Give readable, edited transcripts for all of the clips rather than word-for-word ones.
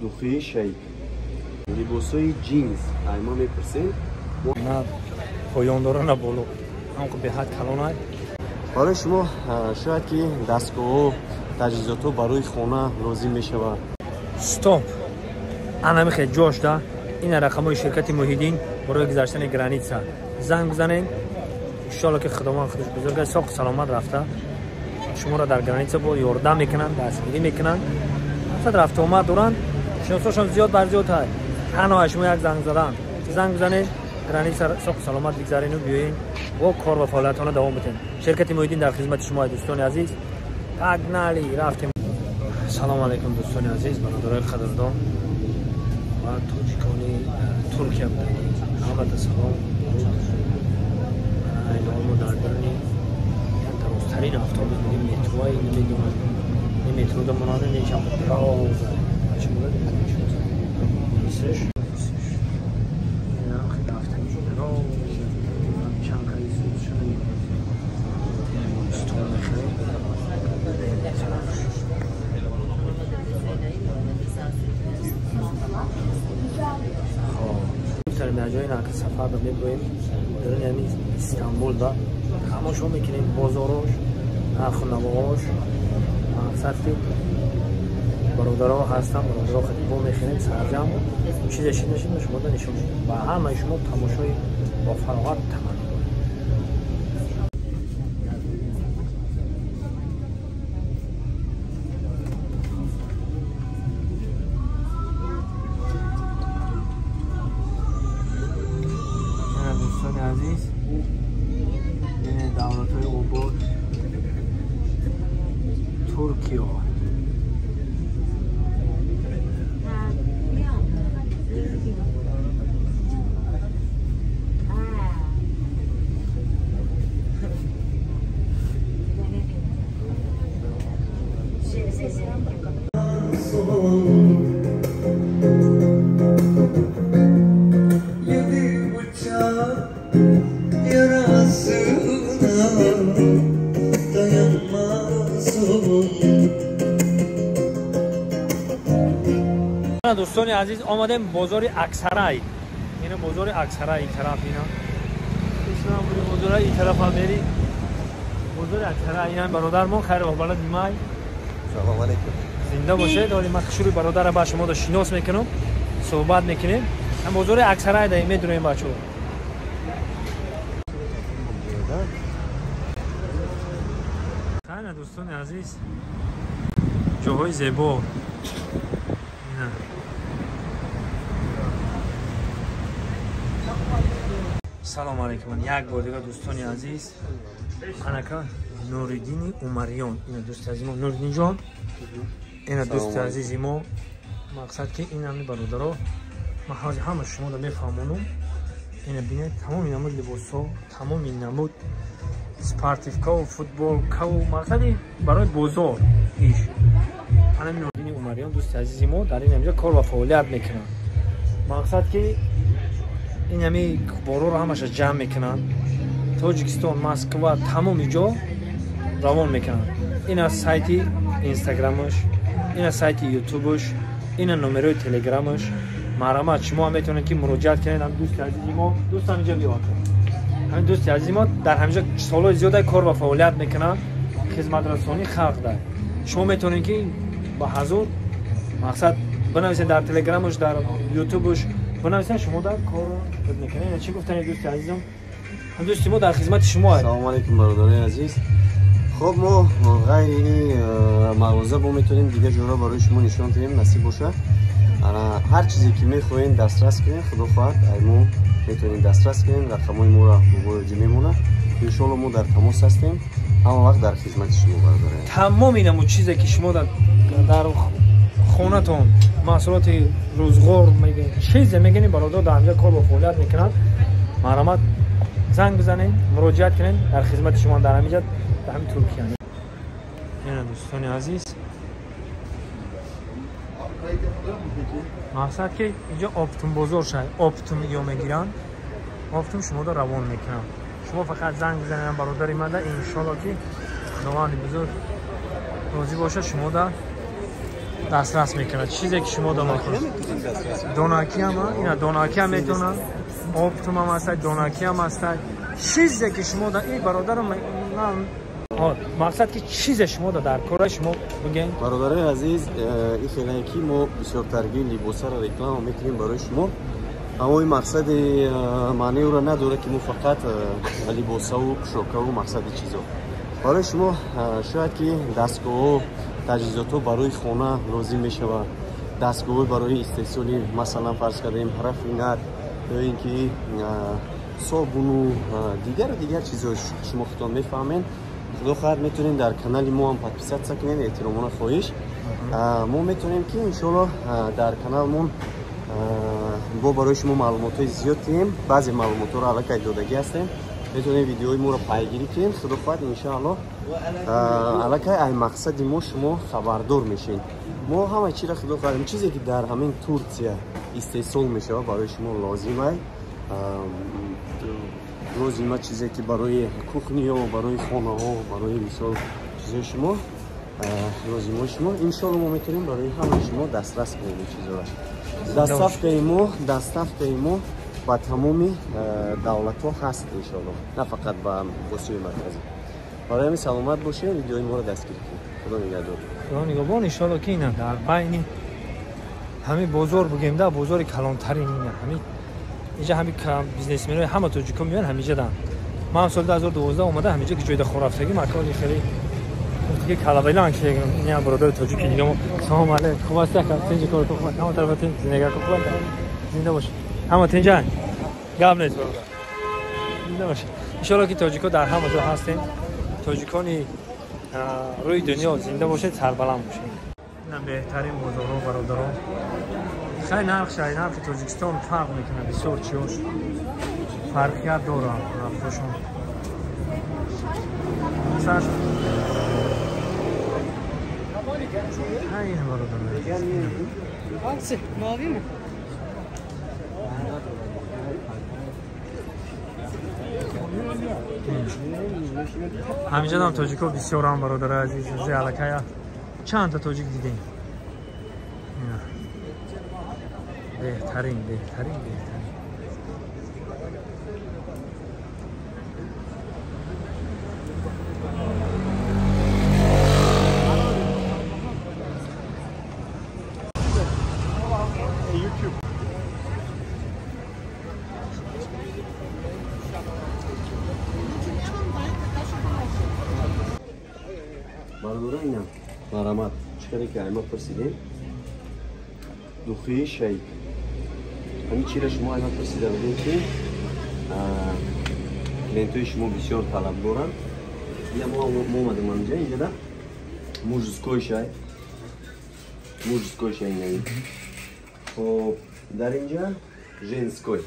Духи шайк. Либосҳои ҷинс ай мо мепурсем. На поён дора, на боло, ҳамқо беҳад калонай. Барои шумо шояд ки дастгоҳҳо, таҷҳизотҳо барои хона лозим мешавад. Стоп, анамихе ҷош да ина рақамҳои ширкати Муҳиддин барои гузаштани граница занг бизанед. Иншоалло ки Худованд худаш бузург аст, соқ саломат рафта шуморо дар граница бо ёрдам мекунанд, дастгирӣ мекунанд. Мақсад рафтуомад доранд, шиносошон зиёд бар зиёд ҳай. Танҳо шумо як занг задан, занг бизанед, граница соқ саломат бигзарену биёен бо кор ва фаъолиятона давом битен. Ширкати Муҳиддин дар хизмати шумо, дӯстони азиз. Погнали, рафтем. Салому алайкум, дӯстони азиз, бародарои қадрдон ва тоҷикони Туркия будагӣ, ҳамата салом. Мо дар даруни як дарозтарин автобус будем, метрои намедонам, не метро да монанда, не чам дароз. Дар ҷои наки сафар ба меброем, даруни ҳамин Истанбул да тамошо мекунем бозорош, нарху навоҳош. Мақсад ки бародаро ҳастам, бародаро хати бо мехӯрем сарҷам, чизе шид нашид шумо да нишон медиҳем. Ба ҳамаи шумо тамошои бо фароғат таманно дорем. Дӯстони азиз, бинед давлатҳои обод Туркиё. Дӯстони азиз, омадем бозори Аксарай. Ина бозори Аксарай ин тараф, ина бозора ин тараф ҳам мери, бозори Аксарай. Ина бародармон, хайр балад нимай. Салом алейкум, зинда бошед. Ҳоли ман шуруи бародара ба шумо да шинос мекунам, суҳбат мекунем. Ҳам бозори Аксарай да медуроем, бачаҳо. Хайна, дӯстони азиз, ҷоҳои зебо. Салому алейкум як бор дигар, дӯстони азиз. Анака Нуриддини Умариён, ина дӯсти азизи мо Нуриддинҷон, ина дӯсти азизи мо. Мақсад ки ин ҳами бародаро ман ҳозир ҳама шуморо мефаҳмонам. Ина бинед, тамоми намуд либосҳо, тамоми намуд спортивкаву футболкаву, мақсади барои бозор иш. Ана Нуриддини Умариён дӯсти азизи мо дар ин ҳамҷо кор ва фаъолият мекунанд. Мақсад ки ин ҳами борҳоро ҳамаша ҷамъ мекунанд, Тоҷикистон, Москва, тамоми ҷо равон мекунанд. Ин аз сайти Инстаграмаш, ин аз сайти Ютубаш, ина номерои Телеграмаш. Марҳамат, шумо ҳам метавонед ки муроҷиат кунед. Ҳам дӯсти азизи мо, дӯст ҳаминҷо биё, ҳамин дӯсти азизи мо дар ҳаминҷо солҳои зиёда кор ва фаъолият мекунанд, хизматрасонии халқ дар. Шумо метавонед ки ба ҳазур мақсад бинависед дар Телеграмаш, дар Ютубаш бинависед, шумо дар корро мекунед. Чӣ гуфтани, дӯсти азизам? Дӯсти мо дар хизмати шумо аст. Салому алейкум, бародарони азиз. Хоб, мо ғайри ин мағоза бо метавонем дигар ҷоро барои шумо нишон диҳем, насиб бошад. Ҳар чизе ки мехоҳем дастрас кунем, худо хоҳад, ай мо метавонем дастрас кунем. Рақамҳои моро бобои мемонад. Иншоалло мо дар тамос ҳастем, ҳама вақт дар хизмати шумо, бародарони. Тамоми намуд чизе ки шумо дар хонатон маҳсулоти рӯзғор мегӯед, чизе мегӯед, бародар дар ҳамҷо кор ва фаъолият мекунанд. Марҳамат, занг бизанед, муроҷиат кунед, дар хизмати шумо дар ҳаминҷа, дар ҳамин Туркия. Ина дӯстони азиз, мақсад ки инҷо оптум бозор шад, оптум ё мегиранд, оптум шуморо равон мекунанд. Шумо фақат занг бизанед бародари ман да, иншоалло ки Худованди бузург розӣ бошад, шумо да Дастрас мекунад. Чизе ки шумо дамахӯр. Донаки ҳам, ина донаки ҳам метавонад. Оптум ҳам ҳаст, донаки ҳам ҳаст. Чизе ки шумо да ин бародарам ман мақсад ки чизе шумо да дар кора шумо бигӯед. Бародарони азиз, ин хеле ки мо бисёртарги либосаро реклама мекунем барои шумо. Аммо ин мақсади маънии ӯро надорад ки мо фақат либосаву пӯшокаву мақсади чизо. Барои шумо шояд ки дастгоҳҳо, таҷҳизотҳо барои хона лозим мешавад. Дастгоҳҳо барои истеҳсоли, масалан фарз кардем, рафинат ё ин ки собуну дигару дигар чизҳо шумо худтон мефаҳмед. Худо хоҳад метавонем дар канали мо ҳам подписатсия кунем, эҳтиромона хоҳиш. Мо метавонем ки иншоалло дар каналмон бо барои шумо маълумотҳои зиёд диҳем. Баъзе маълумотҳоро аллакай додагӣ ҳастем. Метавонем видеои моро пайгирӣ кунем. Худо хоҳад иншоалло аллакай ай мақсади мо шумо хабардор мешед. Мо ҳама чиро худо хоҳад, чизе ки дар ҳамин Турсия истеҳсол мешавад барои шумо лозимай. Лозима чизе ки барои кухниё, барои хонаҳо, барои мисол чизои шумо лозимои шумо иншоалло мо метавонем барои ҳамаи шумо дастрас кунем ин чизоро. Доставкаи мо ба тамоми давлатҳо ҳаст иншоалло, на фақат ба Осиёи Марказӣ. Барои ҳамин саломат бошед, видеои моро дастгирӣ кунед. Худо нигаҳдор. Худо нигаҳбон. Иншоалло ки ина дар байни ҳамин бозор бигем, да бозори калонтарин ина ҳамин инҷа ҳамин бизнесменои ҳама тоҷикон меоянд ҳаминҷа дан. Ман соли 2012 омада ҳаминҷа ки ҷойда хор рафтагӣ макони хеле гуфти ки калабайлан ки ин ҳам бародари тоҷики дига мо. Салом алейкум. Хуб аст ака? Тинҷи кор хуб аст? Ҳама тарафа тинҷ, зиндагӣ хуб аст? Зинда бошед. Ҳама тинҷан? Гап нест бародар. Зинда бошед. Иншоалло ки тоҷико дар ҳама ҷо ҳастем. Тоҷикони рӯи дунё зинда бошед, сарбаланд бошед. Ина беҳтарин бозорҳо бародарон. Хай нарх шай, нархи Тоҷикистон фарқ мекунад, бисёр чиёш фарқият дорад нархҳошон. Сар ин бародарон. Mavi mi? Ҳаминҷа тоҷико бисёрам бародари азиз, уже аллакай чандта тоҷик дидем. Беҳтарин, беҳтарин, беҳтарин. Бародарон, ина марҳамат, чӣ хеле ки айма пурсидем, духии шайк. Ҳамин чиро шумо айма пурсида будем ки клиентҳои шумо бисёр талаб доранд. Ина мо омадем ҳаминҷа, инҷада мужской шай, мужской шай ина. Хоб, дар инҷа женской,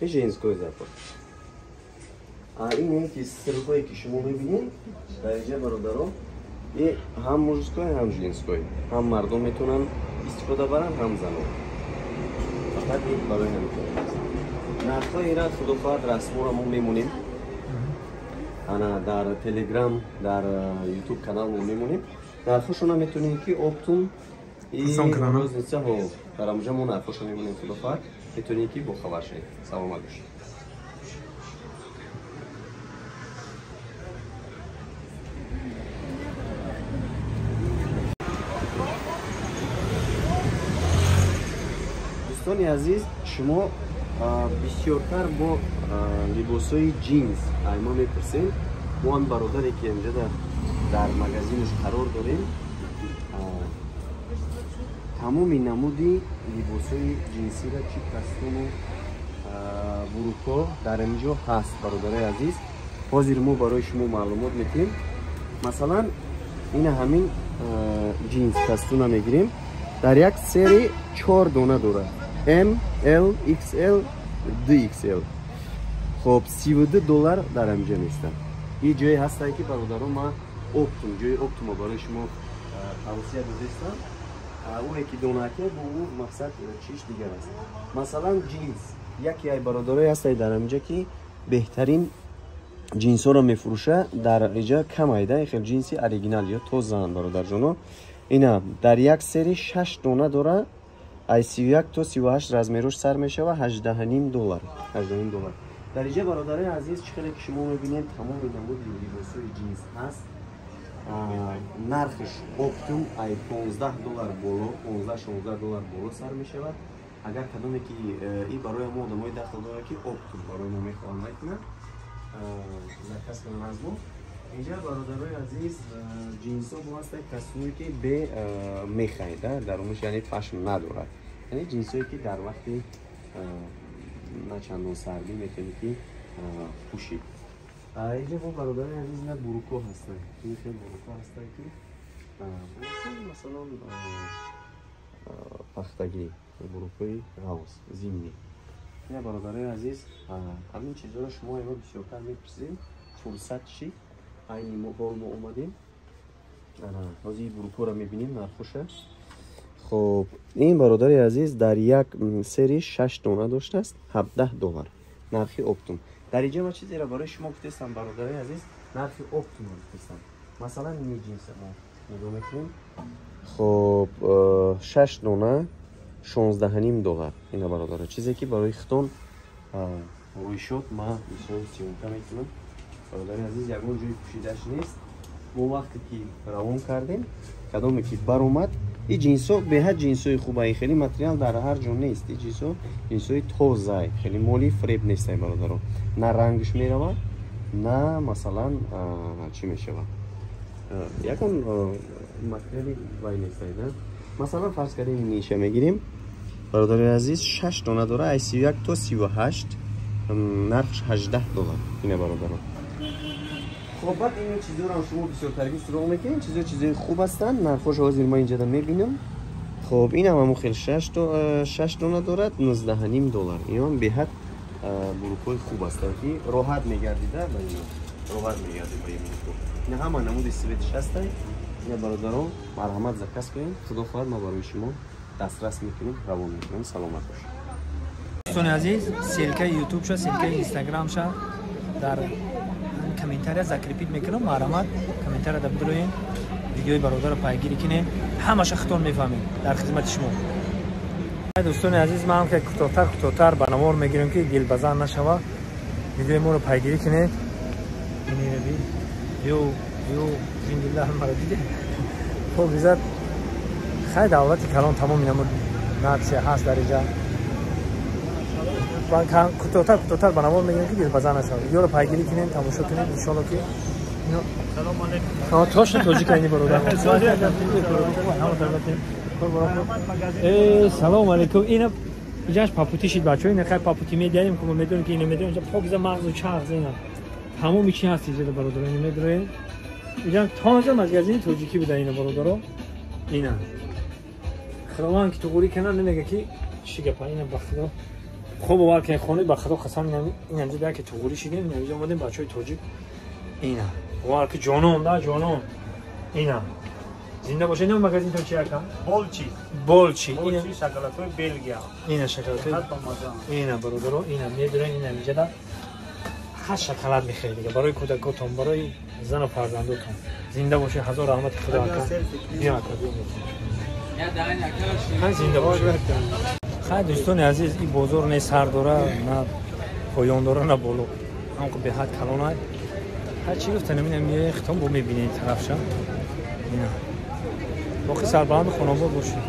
и женской запах. А ине ки сирхое ки шумо мебинед дар инҷа бародарон, и ҳам мужской, ҳам женской, ҳам мардон метавонанд истифода баранд, ҳам занон. Фақат ин барои ҳамин кор аст. Нархҳои ира худо хоҳад расморо мо мемонем. Ана дар Телеграм, дар Ютуб канал мо мемонем. Нархҳошона метавонем ки оптом и розница ҳо дар ҳамҷа мо нархҳошо мемонем, худо хоҳад метавонем ки бохабар шавед. Саломат бошед. Дӯстони азиз, шумо бисёртар бо либосҳои ҷинс мо мепурсем. Мо ҳам бародаре ки инҷа дар магазинаш қарор дорем, тамоми намуди либосҳои ҷинсиро, чи костюму бурукҳо дар инҷо ҳаст бародарои азиз. Ҳозир мо барои шумо маълумот метиҳем. Масалан, ина ҳамин ҷинс костюма мегирем. Дар як сери 4 дона дорад. M, L, XL, DXL. Хоб, $32 дар ҳамҷа местанд. Ин ҷое ҳастанд ки бародарон ман оптум, ҷои оптумо барои шумо тавсия додистам. Ое ки донаке бо ӯ мақсад чиш дигар аст. Масалан, ҷинс. Яке ай бародарое ҳастанд дар ҳамҷа ки беҳтарин ҷинсҳоро мефурӯша, дар иҷа кам айда, хел ҷинси оригинал ё тозаанд бародарҷоно. Ина дар як сери 6 дона дора, ай 31 то 38 размерош сар мешава, 18.5 доллар. 18.5 доллар. Дар инҷа бародарои азиз, чӣ хеле ки шумо мебинед, тамоми намуди либосҳои ҷинс ҳаст. Нархш оптом ай 15 доллар боло, 15-16 доллар боло сар мешавад. Агар кадоме ки и барои мо одамои дахл дорад, ки оптом барои мо мехоҳанд мекунанд, заказ кунанд аз мо. Инҷа бародарои азиз, ҷинсҳо бо ҳастанд, касоне ки бе мехай да дарунаш, яъне пашм надорад, яъне ҷинсҳое ки дар вақти на чандон сардӣ метавонӣ ки пӯшӣ. Инҷа бо бародарои азиз на буруко ҳастанд, ин хел буруко ҳастанд, ки масалан пахтагӣ, бурукои ғавз зимний. Ина бародарои азиз, ҳамин чизҳоро шумо имо бисёртар мепурсидем. Фурсат шид, айни ҳол мо омадем. Ҳозир бурукоро мебинем нархоша. Хоб, ин бародари азиз дар як сери 6 дона доштааст, 17 доллар нархи оптом. Дар инҷа ман чизеро барои шумо гуфтестам, бародари азиз, нархи оптомро гуфтестам. Масалан, ини ҷинса мо нигоҳ мекунем. Хоб, 6 дона 16.5 доллар. Ина бародаро, чизе ки барои хитон рӯйшод, ман мисол съёмка мекунам. Бародари азиз, ягон ҷои пӯшидаш нест. Мо вақте ки равон кардем, кадоме ки баромад, и ҷинсҳо беҳад ҷинсҳои хуба, ин хеле материал дар ҳар ҷо нест. И ҷинсҳо ҷинсҳои тозай, хеле моли фреб нестай, бародаро. На рангш меравад, на масалан чӣ мешавад, ягон материали вай нестай да. Масалан, фарз кардем, ниша мегирем, бародари азиз, 6 дона дора, ай 31 то 38, нархш 18 доллар. Ина бародаро. Хоб, баъд ин чизҳоро шумо бисёртарги суроғ мекунед. Чизҳо чизҳои хуб ҳастанд, нархҳош ҳозир ма инҷода мебинам. Хоб, инам ҳамон хел 6 дона дорад, 19.5 доллар. Инам беҳад бурукҳои хуб ҳастанд, ки роҳат мегардида ба ино, роҳат мегардид ба ин бурукҳо. Ина ҳама намуди цветш ҳастай. Ина бародарон, марҳамат, заказ кунед. Худо хоҳад, ма барои шумо дастрас мекунем, равон мекунем. Саломат бошед. Дӯстони азиз, ссылкаи ютубша, ссылкаи инстаграмша дар комментария закрепить мекунам. Марҳамат, комментарияда бидроен, видеои бародарро пайгирӣ кунед, ҳамаша хитон мефаҳмед. Дар хизмати шумо, дӯстони азиз. Ман ки кӯтоҳтар кӯтоҳтар ба навор мегирем, ки дилбазан нашава. Видеои моро пайгирӣ кунед. Ё ё зиндилла маро диде хоб изат. Хай, давлати калон, тамоми намуд нация ҳаст дар инҷа. Кӯтоҳтар кӯтоҳтар ба навор мегирем, ки дилбазан нашава. Видеоро пайгирӣ кунед, тамошо кунед, иншолло ки точно тоҷика ини бародар. Салому алейкум. Ина иҷаш папути шид, бачаҳо. Ина хай папути медиҳем, ки мо медонем, ки ина медонем. Иҷа покиза мағзу чағз, ина тамоми чи ҳаст иҷада, бародаро. Ина медроем, иҷа тоза магазини тоҷикӣ буда. Ина бародаро, ина худованд ки туғурӣ кана намега, ки чӣ гапа. Ина ба худо хуб бовар кунед, хони ба худо қасам, ина ҷа ки туғурӣ шидем, ина иҷа омадем, бачаҳои тоҷик. Ина бовар ки ҷонон да ҷонон, ина зинда бошед. Ина магазин то чи ака? Болчи. Болчи. Болчи, шоколадҳои Белгия. Ина шоколадҳои ина бародаро, ина медурен, ина инҷада хас шоколад мехаред дига барои кӯдакотон, барои зану фарзандотон. Зинда бошед, ҳазор раҳмати худо ака. Биё ака, биё. Хай, зинда бошед. Хай, дӯстони азиз, ин бозор не сар дора, на поён дора, на боло. Ҳамқо беҳад калонай. Ҳар чӣ гуфтанем, ина меои хитон бо мебинед тарафша. Ина боқӣ сарбаланду хонобод бошед.